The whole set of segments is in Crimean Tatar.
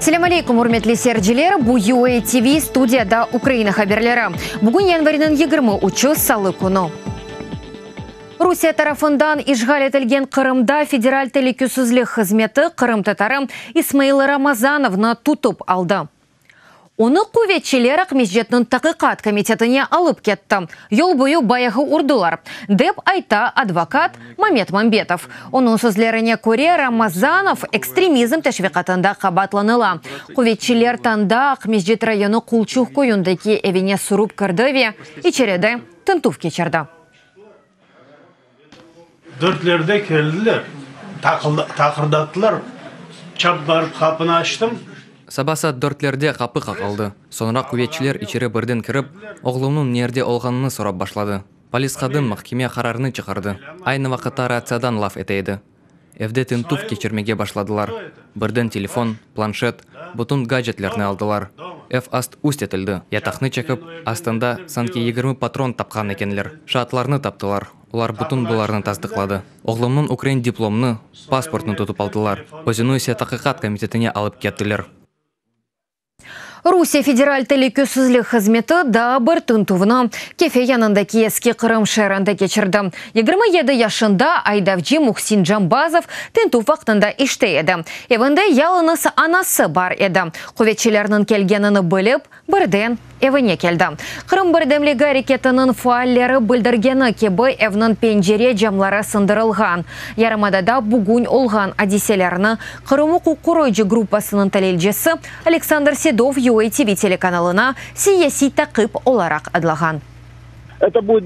Selâm aleykum, ürmetli seyirciler! Bu UA TV, studiyada Ukraina haberleri. Bugün yanvarniñ 23-ü, salı künü. Rusiye tarafından işğal etilgen Qırımda Federal telükesizlik hızmeti qırımtatarı İsmail Ramazanovnı tutıp aldı. Onı quvetçiler Aqmescitniñ Taqiqat komitetine alıp ketti. Yol boyu bayağı urdılar, dep ayta advokat Mamet Mambetov. Onıñ sözlerine köre, Ramazanov ekstremizm teşviqatında qabaatlanıla. Quvetçiler tañda Aqmescit rayonı Qulçuq köyündeki evine sürip kirdi ve içeride tintüv keçirdi. Dörtlerde keldiler, taqırdattılar, çap barıp qapını açtım. Saba saat dörtlerde qapı qaqıldı. Soñra quvetçiler içeri birden kirip, oğlumnıñ nerde olğanını sorap başladı. Polis qadın mahkeme qararını çıqardı. Aynı vaqıtta ratsiyadan laf ete edi. Evde tintüv keçirmege başladılar. Birden telefon, planşet, bütün gacetlerni aldılar. Ev ast-üst etildi, yataqnı çekip, astında sanki 20 patron tapqan ekenler. Şaatlarnı taptılar, olar bütün bularnı tasdıqladı. Oğlumnıñ ukrain diplomını, pasportını tutıp aldılar, özüni ise Taqiqat komitetine alıp kettiler. Rusiye Federal telükesizlik hızmeti daa bir tintüvni Kefe yanındaki Eski Qırım şeerinde keçirdi. 27 yaşında aydavcı Muhsin Cambazov tintüv vaqtında işte edi. Evinde yalıñız anası bar edi. Quvetçilerniñ kelgenini bilip, birden evine keldi. Qırım birdemligi areketiniñ faalleri bildirgeni kibi, evniñ pencere camları sındırılğan. Yarımadada bugün olğan adiselerni Qırım uquq qoruyıcı gruppasınıñ talilcisi Aleksandr Sedov UATV telekanalına siyasiy taqip olaraq adlağan. Это будет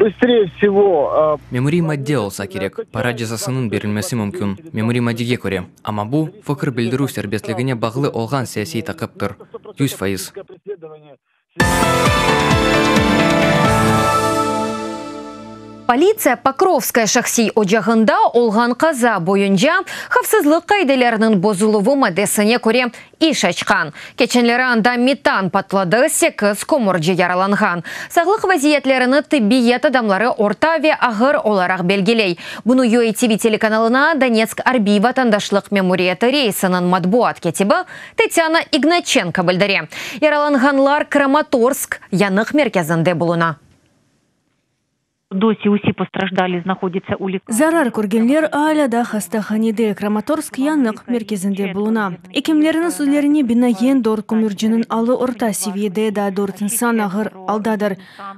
bıstree vsego. Memuriy madde olsa kerek, para cezasınıñ berilmesi mümkün, memuriy maddege köre. Amma bu, fikir bildirüv serbestligine bağlı olğan siyasiy taqiptir, 100%. Politsiya Pokrovskaya şahsiy ocağında olğan qaza boyunca havfsızlıq qaideleriniñ bozuluvı maddesine köre iş açqan. Keçenleri anda metan patladı, sekiz kömürci yaralanğan. Sağlıq vaziyetlerini tibbiyet adamları orta ve ağır olaraq belgiley. Bunı UATV telekanalına Donetsk arbiy vatandaşlıq memuriyeti reisiniñ matbuat kâtibi Tetyana İgnatçenko bildire. Yaralanğanlar Kramatorsk yanıq merkezinde buluna. Dosi usi postrajdali znahodyatsâ u likarni. Zarar körgenler alâ daa hastahanede, Kramatorsk yanıq merkezinde buluna. Ekimlerniñ sözlerine binaen, dört kömürciniñ alı orta seviyede, daa dört insan ağır aldadır.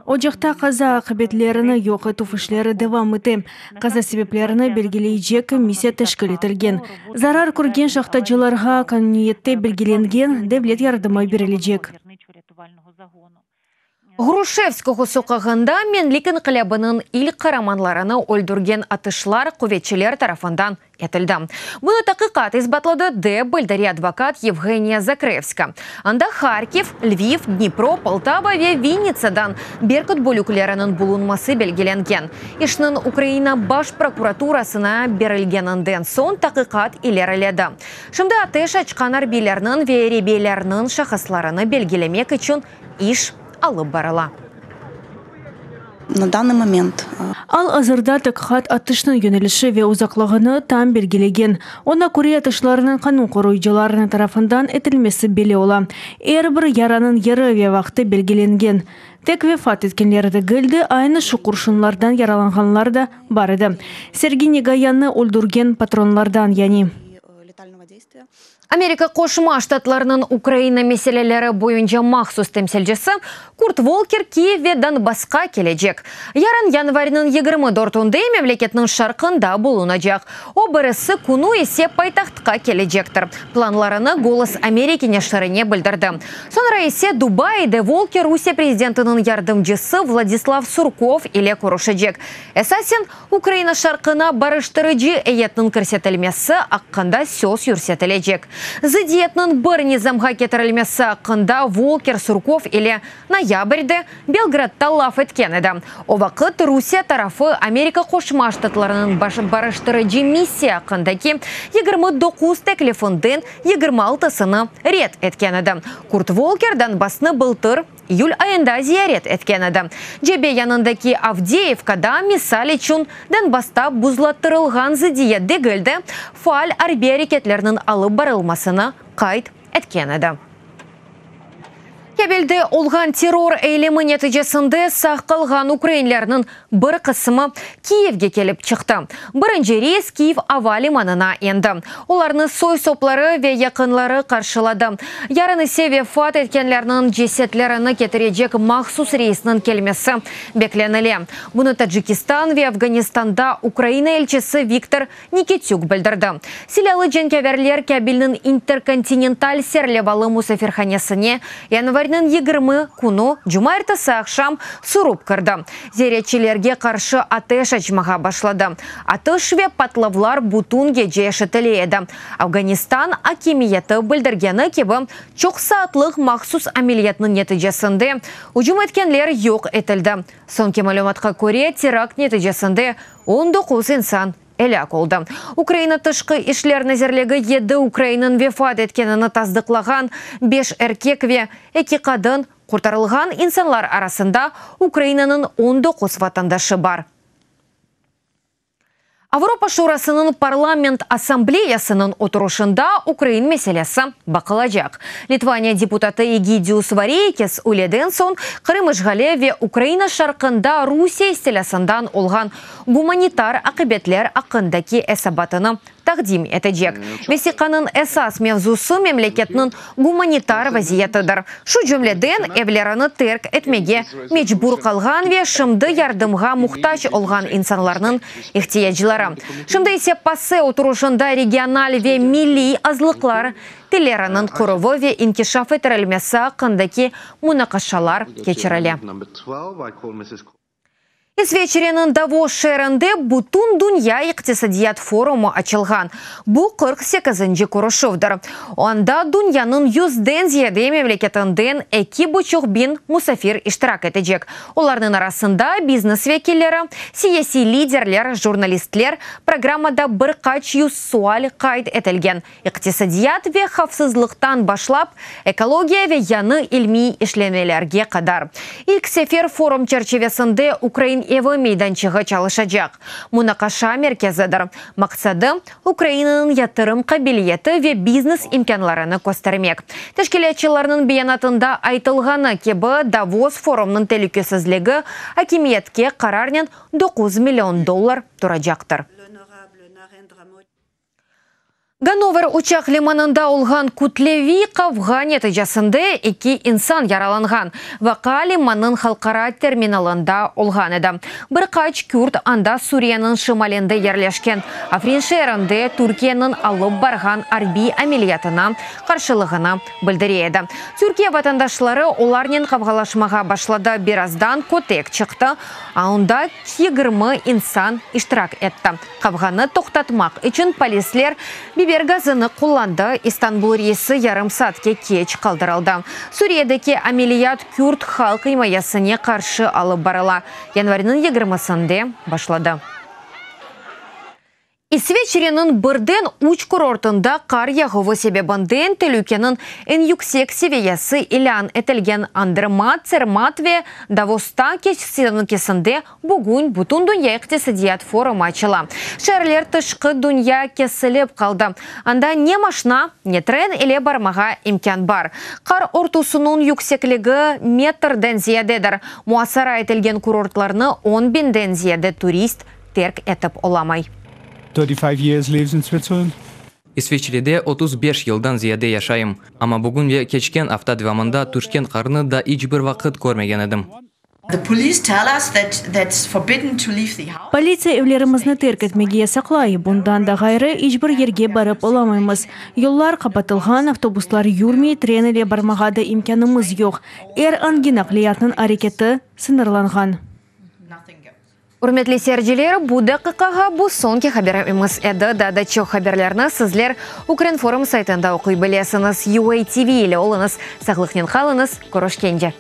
Ocaqta qaza aqibetlerini yoq etüv işleri devam ete. Qaza sebeplerini belgileycek komissiya teşkil etilgen. Zarar körgen şahtacılarğa qanuniyette belgilengen devlet yardımı berilecek. Ğruşevskogo soqağında Menlik inqilâbınıñ ilk qaramanlarını öldürgen atışlar quvetçiler tarafından etildi. Bunı taqiqat isbatladı, dep bildire advokat Yevğeniya Zakrevska. Anda Harkiv, Lviv, Dnipro, Poltava ve Vinnitsadan Berkut bölükleriniñ bulunması belgilengen. İşniñ Ukraina Baş prokuraturasına berilgeninden soñ taqiqat ileriledi. Şimdi ateş açqan arbiylerniñ ve rebelerniñ şahıslarını belgilemek içün iş alıp barıla. Na dannıy moment. Al-azırda taqiqat atışnıñ yönelişi ve uzaqlığını tam belgilegen. Oña köre atışlarnıñ qanun qoruyıcılarnıñ tarafından etilmesi belli ola. Er bir yaranıñ yeri ve vaqtı belgilengen. Tek vefat etkenler degil de, aynı şu qurşunlardan yaralanğanlar da bar edi. Sergey Nigoyannı öldürgen patronlardan yani. Amerika Qoşma Ştatlarınıñ Ukraina meseleleri boyunca mahsus temsilcisi Kurt Volker Kiyev ve Donbassqa kelecek. Yarın yanvarniñ 24-ünde memleketniñ şarqında bulunacaq. O birisi künü ise paytahtqa kelecektir. Planlarını Golos Ameriki neşirine bildirdi. Soñra ise Dubaide Volker Rusiye prezidentiniñ yardımcısı Vladislav Surkov ile körüşecek. Esasen, Ukraina şarqına barıştırıcı eyetniñ kirsetilmesi aqqında söz yürsetilecek. Zıddiyetniñ bir nizamğa ketirilmesi aqqında Volker Surkov ile noyabrde Belgradda laf etken edi. O vaqıt Rusiye tarafı Amerika Qoşma Ştatlarınıñ barıştırıcı missiya aqqındaki 29 teklifinden 26-sını red etken edi. Kurt Volker Donbassnı bıltır iyül ayında ziyaret etken edi. Cebe yanındaki Avdeyevkada, misal içün, Donbassta buzlattırılğan zıddiyet degil de, faal arbiy areketlerniñ alıp barılmasını qayd. etken edi. Kabilde olğan terror eylemi neticesinde sağ qalğan ukrainlerniñ bir qısmı Kiyevge kelip çıqtı. Birinci reys Kiyev ava limanına endi. Olarnı soy-sopları ve yaqınları qarşıladı. Yarın ise vefat etkenlerniñ cesetlerini ketirecek mahsus reysniñ kelmesi beklenile. Bunı Tacikistan ve Afganistanda Ukraina elçisi Viktor Nikitük bildirdi. Silâlı cenkâverler Kabilniñ İnterkontinental serlevalı musafirhanesine yanvarniñ 20 künü cumaertesi aqşam surıp kirdi. Ziyaretçilerge qarşı ateş açmağa başladı. Atış ve patlavlar bütün gece eşitile edi. Afganistan akimiyeti bildirgeni kibi, çoq saatlıq mahsus ameliyatnıñ neticesinde ücüm etkenler yoq etildi. Soñki malümatqa köre, terakt neticesinde 19 insan elâk oldı. Ukraina Tışqı işler nazirligi yedi ukrainniñ vefat etkenini tasdıqlağan, beş erkek ve eki qadın, qurtarılğan insanlar arasında Ukrainanıñ 19 vatandaşı bar. Avropa Şurasınıñ Parlament Assambleyasınıñ oturışında ukrain meselesi baqılacaq. Litvaniya deputatı Egidiyus Vareykis üyleden soñ Qırım işğali ve Ukraina şarqında Rusiye istilâsından olğan gumanitar aqibetler aqqındaki esabatını taqdim etecek. Vesiqanıñ esas mevzusı memleketniñ gumanitar vaziyetidir, şu cümleden evlerini terk etmege mecbur qalğan ve şimdi yardımğa muhtac olğan insanlarnıñ ihtiyacları. Şimdi ise PASE oturışında regional ve milliy azlıqlar tilleriniñ qoruvı ve inkişaf ettirilmesi aqqındaki munaqaşalar keçirile. İsveçreniñ Davos şeerinde Bütündünya iqtisadiyat forumı açılğan. Bu 48-nci körüşüvdir. Anda dünyanıñ yüzden ziyade memleketinden eki buçuq biñ musafir iştirak etecek. Olarnıñ arasında biznes vekilleri, siyasiy liderler, jurnalistler. Programmada bir qaç yüz sual qayd etilgen, İqtisadiyat ve havfsızlıqtan başlap, ekologiya ve yañı ilmiy işlemelerge qadar. İlk sefer forum çerçivesinde Ukrain evi meydançığı çalışacaq munaqaşa merkezidir. Maqsadı, Ukrainanıñ yatırım qabiliyeti ve biznes imkânlarını köstermek. Teşkilâtçılarnıñ beyanatında aytılğanı kibi, Davos forumnıñ telükesizligi akimiyetke qararnen 9 million dollar turacaqtır. Gannover uçaq limanında olğan kütleviy qavğa neticesinde eki insan yaralanğan. Vaqia limannıñ halqara terminalında olğan edi. Bir qaç kürd anda Suriyeniñ şimalinde yerleşken Afrin şeerinde Türkiyeniñ alıp barğan arbiy ameliyatına qarşılığını bildire edi. Türkiye vatandaşları olarnen qavğalaşmağa başladı, birazdan kötek çıqtı, onda 20 insan iştirak etti. Qavğanı toqtatmaq içün polisler biber gazını qullandı, İstanbul reysi yarım saatke keç qaldırıldı. Suriyedeki ameliyat kürd halq imayesine qarşı alıp barıla. Yanvarniñ 20-sinde başladı. İsveçreniñ birden üç kurortında qar yağuvı sebebinden telükeniñ eñ yüksek seviyesi ilân etilgen Andermatt, Tsermatt ve Davosta keçsinde bugün Bütündünya iqtisadiyat forumı açıla. Şeerler tışqı dünya kesilip qaldı. Anda ne maşna, ne tren ile barmağa imkân bar. Qar örtüsiniñ yüksekligi metrden ziyadedir. Muasara etilgen kurortlarnı 10 biñden ziyade turist terk etip olamay. 35 years lives in Switzerland. İsveçrede 35 yıldan ziyade yaşayım, amma bugün ve keçken afta devamında tüşken qarnı da iç bir vaqıt körmegen edim. The police tell us that that's forbidden to leave the house. Politsiya evlerimizni terk etmege yasaqlay. Bundan da ğayrı, iç bir yerge barıp olamaymız. Yollar qapatılğan, avtobuslar yürmey, tren ile barmağa da imkânımız yoq. Er angi naqliyatnıñ areketi sıñırlanğan. Ürmetli seyirciler, bu daqiqağa bu soñki haberimiz edi. Daa da çoq haberlerni sizler Ukrinform saytında oquy bilesiñiz. UATV ile oluñız, sağlıqnen qalıñız, körüşkence.